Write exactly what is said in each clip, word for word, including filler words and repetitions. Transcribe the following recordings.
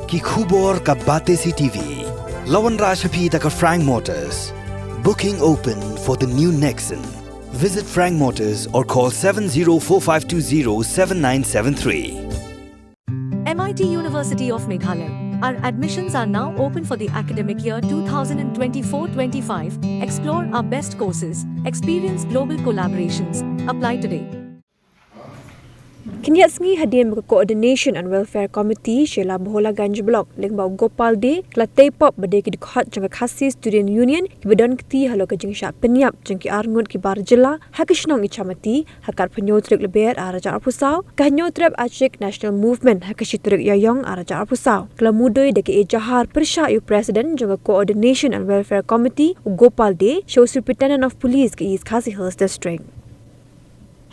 Ki khubor ka Batesi T V. La wanrah sha phi da ka Frank Motors. Booking open for the new Nexon. Visit Frank Motors or call seven zero four five two zero seven nine seven three. M I T University of Meghalaya. Our admissions are now open for the academic year twenty twenty-four twenty-five. Explore our best courses, experience global collaborations. Apply today. Khyndiat sngi hadien ba ka Coordination and Welfare Committee Shella Bholaganj Block lyngba u Gopal Dey ka la tei pop ba dei ki dkhot jong ka Khasi Student Union kiba don kti halor ka jingshah pynïap jong ki arngut ki bar jylla ha ka shnong Ichamati ha ka hynñiew tarik Lber ar hajar arphew saw, ka Hynñiewtrep Achik National Movement ha ka shi tarik Ïaïong ar hajar arphew saw. Ka la mudui da ka ejahar pyrshah ïa u President jong ka Coordination and Welfare Committee u Gopal Dey sha u Superintendent of Police ka East Khasi Hills District.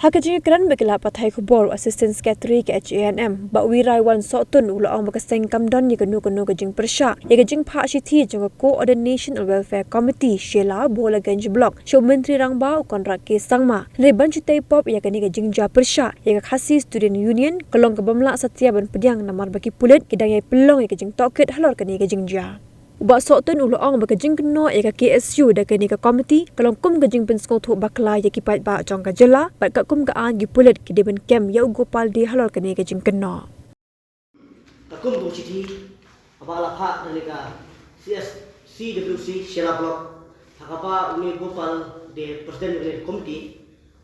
Ha ka jingïakren bad ki lad pathai khubor, u Assistant Secretary ka H A N M, Bah Wiraiwan Sohtun, u la ong ba ka seng kam don ïa kano kano ka jingpyrshah ïa ka jingphah shithi jong ka Coordination and Welfare Committee Shella Bholaganj Block sha u Myntri Rangbah u Conrad K Sangma. Hynrei ban shu tei pop ïa kane ka jingjia pyrshah ïa ka Khasi Student Union ka long kaba ym lah satia ban pdiang, namar ba ki pulit ki dang ïai pynlong ïa ka jingtohkit halor kane ka jingjia. U Bah Sohtun u la ong ba ka jingkynnoh ïa ka K S U da kane ka komiti ka long kum ka jingpynsngewthuh bakla ïa ki paidbah jong ka jylla, bad katkum ka aiñ ki pulit ki dei ban kem ïa u Gopal Dey halor kane ka jingkynnoh. Katkum ka shithi kaba la phah da ka C S, C W C Shella Block, ha kaba une u Gopal Dey, President jong kane ka komiti,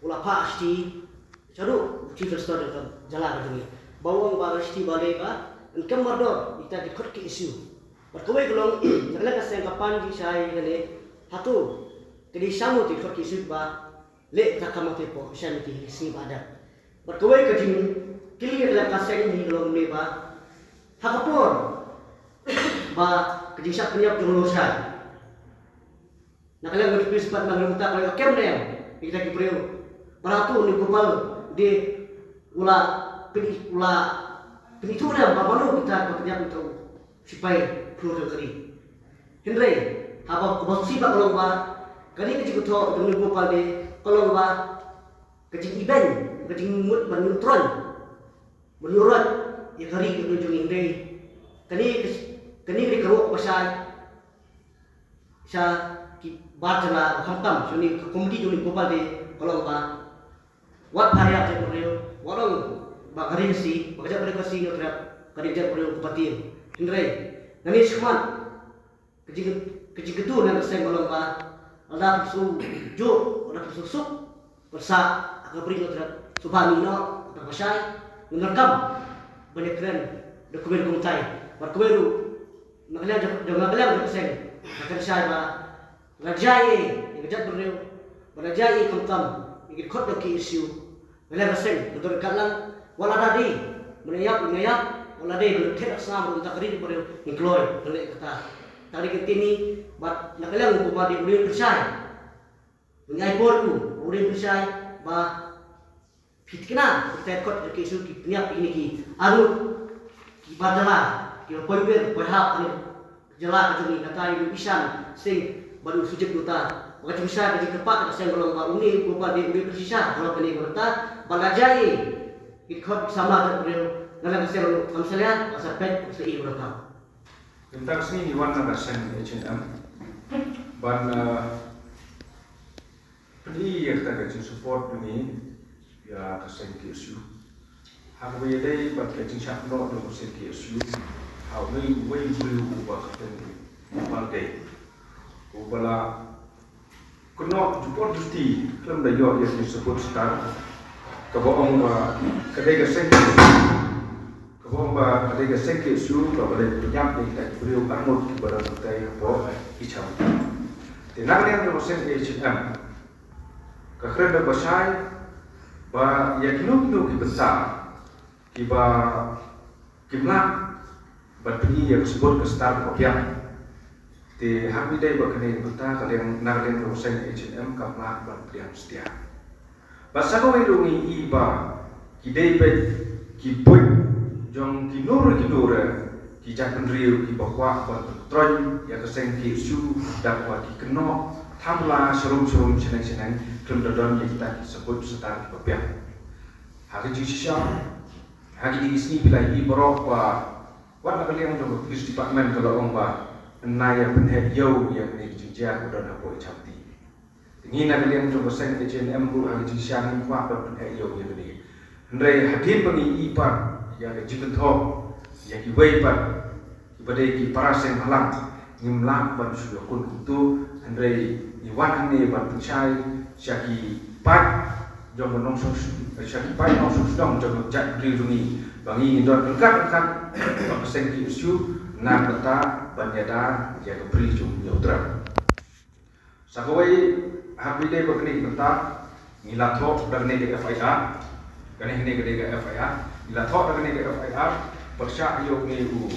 u la phah shithi shaduh u Chief Minister jong ka jylla ka jong ngi, ba u ong ba ka shithi ba leh ba yn kem mardor ïa kita ki dkhot K S U. Bad kawei ka long, na ka liang ka seng ka pan jingshai kane, hato ka dei shano ki dkhot K S U ba leh kata ka kam, hato poi shai mynta ha ka sngi ba dep. Bad kawei ka jingkylli na ka liang ka seng hi ka long ne ba, ha ka por ba ka jingshah pynïap jong u Noor Shah, na ka liang ka Deputy Superintendent, mynta ka la kem ne em ïa kita ki briew? Bad hato une u Gopal Dey u la pyni, u la pynithuh ne em ba mano kita kiba pynïap ïa uta u sipai khlur jong ka ri? Hynrei haba kaba shisha ka long ba kane ka jingkynnoh jong une u Gopal Dey ka long ba ka jingibeiñ, ka jingmut ban ïuh troiñ, ban ïuh roit ïa ka ri ka jong ngi. Hynrei kane ka, kane ka dei ka ruh kaba shai sha ki bar jylla, khamtam sha une ka komiti jong une u Gopal Dey, ka long ba wat pha ïa ka jaitbynriew, wat ong ba ka ri Khasi, ba ka jaitbynriew Khasi Hynñiewtrep ka dei ka jaitbynriew kaba tieng. Hynrei nangne shakhmat ka jing, ka jingkyntu na ka seng ka long ba lada phi sngewjuh, lada phi sngewsuk ban sah ha ka Bri Hynñiewtrep, sngewbha mih noh, kata ba shai. Ngim donkam ban ïakren da kumne da kumtai. Bad kumne ruh na ka liang jong, jong, na ka liang jong ka seng, nga kynshai ba lada jia ei ïa ka jaitbynriew, ba lada jia ei khamtam ïa ki dkhot jong ka K S U, na ka liang ka seng ka don ka lang, wat lada dei ban ïap ngin ïap, wat lada dei ban thied da ka snam ruh, mynta ka ri ka briew ngin kloi ban leh kata. Tang dei ka ktien bad na ka liang u Bah Dey u dei u pyrshai. Ngi ai por u, u dei u pyrshai ba phi thikna kita ki dkhot jong ka K S U ki pynïap ïa kine ki arngut ki bar jylla kiba poi wir poi hap ha kane ka jylla ka jong ngi, kata ïa u Ishan Singh bad u Sujit Gupta. Ba ka jingpyrshah, ka jingkyrpad ka seng ka long ba une u Gopal Dey u dei u pyrshah halor kane ka bynta, ba lada jia ei ïa ki dkhot ki samla jaitbynriew, na ka liang ka seng ruh kam salia, ba sa peit, ba sa ïohi ba donkam. Mynta ka sngi ngi wan na ka seng H A N M ban, eh, pyni ïa kata ka jingsupport jong ngi ïa ka seng K S U. Ha kaba ïadei bad ka jingshah kynnoh jong ka seng K S U ha uwei uwei u briew uba kyrteng u Gopal Dey, uba la kynnoh jubor juti khlem da ïoh ïa ka jingsupport star, kaba ong ba ka dei ka seng K S U, kaba ong ba ka dei ka seng K S U kaba la pynïap ïa kita ki briew arngut kiba don kyrteng hapoh Ichamati. Te na ka liang jong ka seng H A N M, ka kren da kaba shai ba ïa kino kino ki bynta kiba kim lah ban pyni ïa ka support ka star kaba biang. Te ha kaba ïadei bad kane ka bynta, ka liang, na ka liang jong ka seng H A N M kam lah ban pdiang satia. Bad sa kawei ruh ngi i ba ki dei beit ki buit jong kino re kino re ki jaitbynriew kiba kwah ban pyntroiñ ïa ka seng K S U da kaba ki kynnoh thamla sharum sharum, shaneng shaneng, khlem da don ïa kita ki support star kiba biang. Ha ka jingshisha, ha kine ki sngi phi la ïohi baroh ba Na ka liang jong ka police department ka la ong ba yn nai ïa pynheh ïew ïa kane ka jingjia ka don hapoh Ichamti. Te ngi na ka liang jong ka seng H A N M ruh ha ka jingshisha ngim kwah ban pynheh ïew ïa kane. Hynrei hadien ba ngi i pat ïa ka jingkynthoh ïa kiwei pat kiba dei ki para seng bhalang, ngim lah ban shu ïakun kumto. Hynrei ngi wan hangne ban pynshai sha ki paid jong ka nongshong sha ki paid nongshong shnong jong ka jaitbynriew jong ngi ba ngi ngin don ryngkat ryngkat bad ka seng K S U na ka bynta ban ïada ïa ka bri jong u Hynñiewtrep. Sa kawei, ha kaba ïadei bad kane ka bynta ngi la thoh da kane ka F I R. Kane, kane ka dei ka F I R. Ngi la thoh da kane ka F I R pyrshah ïa une u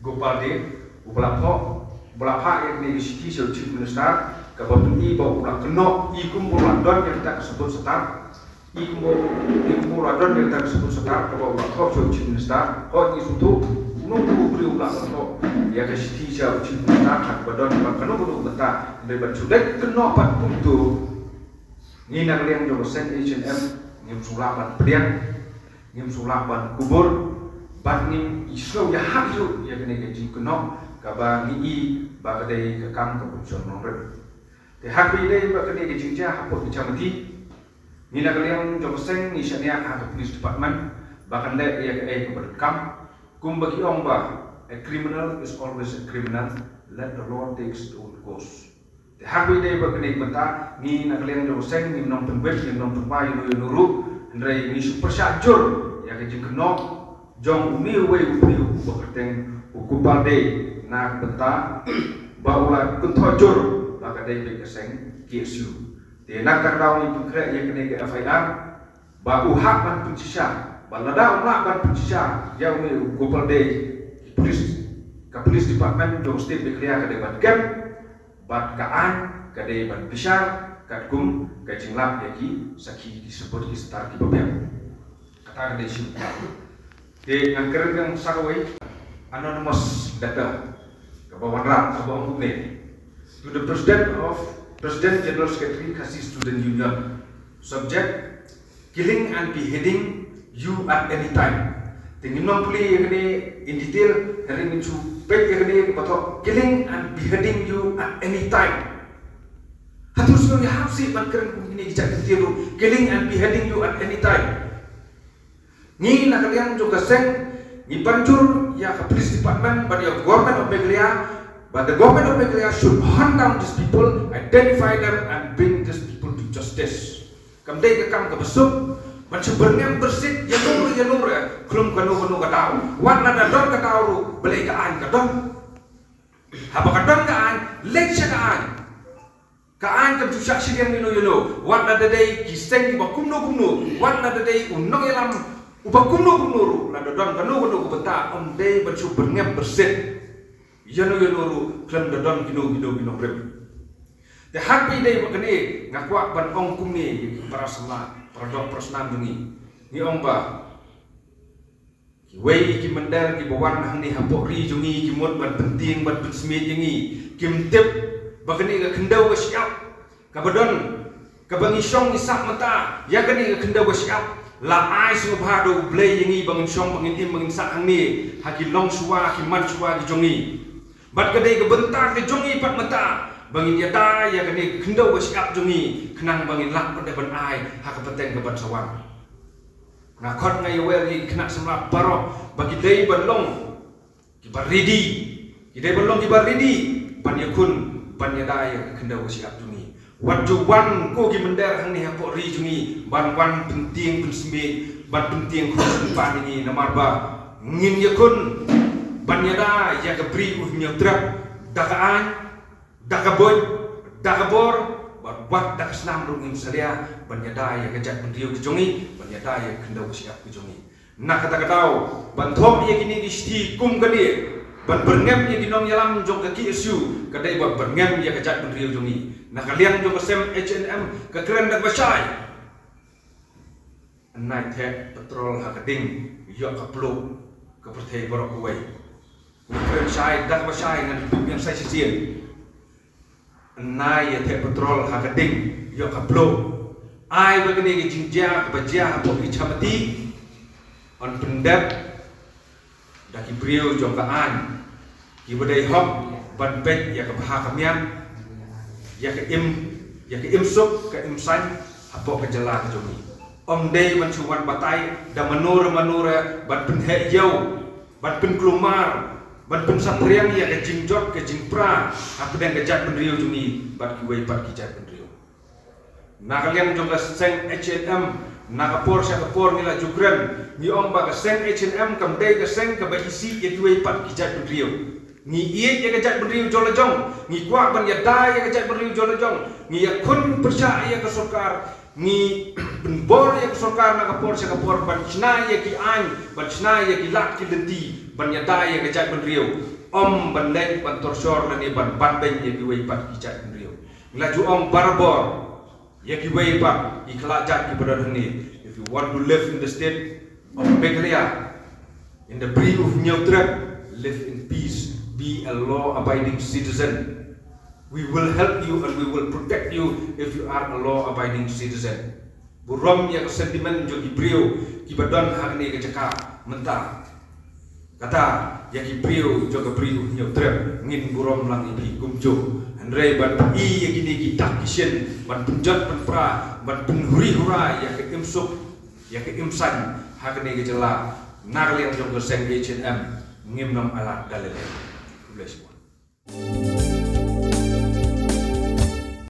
Gopal Dey uba la thoh, uba la phah ïa kane ka shithi sha u Chief Minister, kaba pyni ba u la kynnoh, i kumba u la don ïa kata ka sabut satar, i kumba, i kumba u la don ïa kata ka sabut satar kaba u la thoh sha u Chief Minister. Hooid, ngi sngewthuh kumno kumno u briew u la thoh ïa ka shithi sha u Chief Minister ha kaba don bad kano kano ka bynta. Hynrei ban shu leit kynnoh pat kumto, ngi na ka liang jong ka seng H A N M ngim shu lah ban pdiang, ngim shu lah ban kubur, bad ngim sngew ïahap shuh ïa kane ka jingkynnoh kaba ngi i ba ka dei ka kam ka bym shym nongrim. Te ha kaba ïadei bad kane ka jingjia hapoh Ichamti, ngi na ka liang jong ka seng ngi shaniah ha ka police department ba kan leh ïa kaei kaba donkam. Kumba ki ong ba, "A criminal is always a criminal, let the law take its own course." Te ha kaba ïadei bad kane ka bynta, ngi na ka liang jong ka seng ngim nongpynbeit, ngim nongpynbha ïano ïano ruh, hynrei ngi shu pyrshah jur ïa ka jingkynnoh jong une uwei u briew uba kyrteng u Gopal Dey na ka bynta ba u la kynthoh jur ba ka dei beit ka seng K S U. Te na kata ka daw ngi pynkhreh ïa kane ka F I R ba u hap ban pynshisha, ba lada um lah ban pynshisha ïa une u Gopal Dey, ki police, ka police department jong state Meghalaya ka dei ban kem, bad ka aiñ ka dei ban bishar katkum ka jinglap ïa ki sakhi, ki sabut, ki satar kiba biang. Kata ka dei shisha. Te ngan kren sa kawei, anonymous letter kaba wanrah kaba ong kumne: To the President of, President General Secretary Khasi Student Union. Subject: Killing and beheading you at any time. Te ngin ym pule ïa kane in detail, hynrei ngin shu peit ïa kane kaba thoh, "Killing and beheading you at any time." Hato sngewbha ïahap shuh ban kren kum kine ki jait kyntien ruh, "Killing and beheading you at any time." Ngi na ka liang jong ka seng ngi pynjur ïa ka police department bad ïa ka government of Meghalaya, but the government of Meghalaya should hunt down these people, identify them and bring these people to justice. Kam dei ka kam kaba suk ban shu byrngem byrsit ïano ruh ïano ruh khlem kano kano ka daw. Wat lada don ka daw ruh, balei ka aiñ ka don? Haba ka don ka aiñ, leit sha ka aiñ. Ka aiñ kam shu shah shiliang ïano ïano. Wat lada dei ki seng kiba kumno kumno, wat lada dei u nongïalam uba kumno kumno ruh, lada don kano kano ka bynta, ym dei ban shu byrngem byrsit ïano ïano ruh khlem da don kino kino ki nongrim. Te ha kaba ïadei bad kane nga kwah ban ong kumne ïa ki para samla, para doh para snam jong ngi. Ngi ong ba kiwei ki mynder kiba wan hangne hapoh ri jong ngi ki mut ban pyntieng ban pynsmiej ïa ngi, kim tip ba kane ka khyndew ka shyiap kaba don, kaba ngi shong ngi sah mynta, ïa kane ka khyndew ka shyiap la ai sngewbha da U Blei ïa ngi ba ngin shong, ba ngin im, ba ngin sah hangne ha ki longshuwa, ki manshuwa ki jong ngi. Bad ka dei ka bynta ka jong ngi pat mynta ba ngin ïada ïa kane ka khyndew ka shyiap jong ngi, khnang ba ngin lah pat ban ai ha ka pateng kaban sa wan. Nga khot nga ïawer ïa ki khynnah samla baroh ba ki dei ban long kiba ready, ki dei ban long kiba ready ban ïakhun, ban ïada ïa ka khyndew ka shyiap jong ngi. Wat ju wan ko ki mynder hangne hapoh ri jong ngi ban wan pyntieng pynsmiej, ban pyntieng khun pynban ïa ngi, namar ba ngin ïakhun ban ïada ïa ka bri u Hynñiewtrep da ka aiñ, da ka buit, da ka bor, bad wat da ka snam ruh ngin salia ban ïada ïa ka jaitbynriew ka jong ngi, ban ïada ïa ka khyndew ka shyiap ka jong ngi. Na kata ka daw, ban thoh ïa kine ki shithi kum kane, ban byrngem ïa ki nongïalam jong ka K S U, ka dei ban byrngem ïa ka jaitbynriew jong ngi. Na ka liang jong ka sem H A N M, ka kren da kaba shai: Yn nai theh petrol ha ka ding ïoh ka pluh ka pyrthei baroh kawei. Ka kren shai da kaba shai, ngan pynkynmaw shai shisien. Yn nai ïa theh petrol ha ka ding ïoh ka pluh. Ai ba kane ka jingjia kaba jia hapoh Ichamati yn pyndep da ki briew jong ka aiñ, kiba dei hok ban peit ïa ka bha ka miat, ïa ka im, ïa ka im suk ka im saiñ hapoh ka jylla ka jong ngi. Ym dei ban shu wan batai da mano re mano re ban pynheh ïew, ban pynkulmar, ban pynsaphriang ïa ka jingjot ka jingpra hapdeng ka jaitbynriew jong ngi bad kiwei pat ki jaitbynriew. Na ka liang jong ka seng H N M, na ka por sha ka por ngi la ju kren, ngi ong ba ka seng H N M kam dei ka seng kaba isih ïa kiwei pat ki jaitbynriew. Ngi ïeit ïa ka jaitbynriew jong la jong, ngi kwah ban ïada ïa ka jaitbynriew jong la jong, ngi ïakhun pyrshah ïa ka sorkar, ngi pynbor ïa ka sorkar na ka por sha ka por ban shna ïa ki aiñ, ban shna ïa ki lad ki lynti ban ïada ïa ka jaitbynriew. Ym ban leit ban torshor lane ban banbeiñ ïa kiwei pat ki jaitbynriew. Ngi la ju ong barabor ïa kiwei pat ki khlad jait kiba don hangne, if you want to live in the state of Meghalaya, in the Bri U Hynñiewtrep, live in peace, be a law abiding citizen. We will help you and we will protect you if you are a law abiding citizen. Burom ïa ka sentiment jong ki briew kiba don hangne ka jaka mynta. Kata, ïa ki briew jong ka Bri U Hynñiewtrep ngin burom lang ïa ki kumjuh. Hynrei ban pyni ïa kine ki dak ki shin, ban pynjot pynpra, ban pynhuri hura ïa ka im suk, ïa ka im saiñ ha kane ka jylla, na ka liang jong ka seng H N M ngim nang ailad da lei lei. Khublei shibun.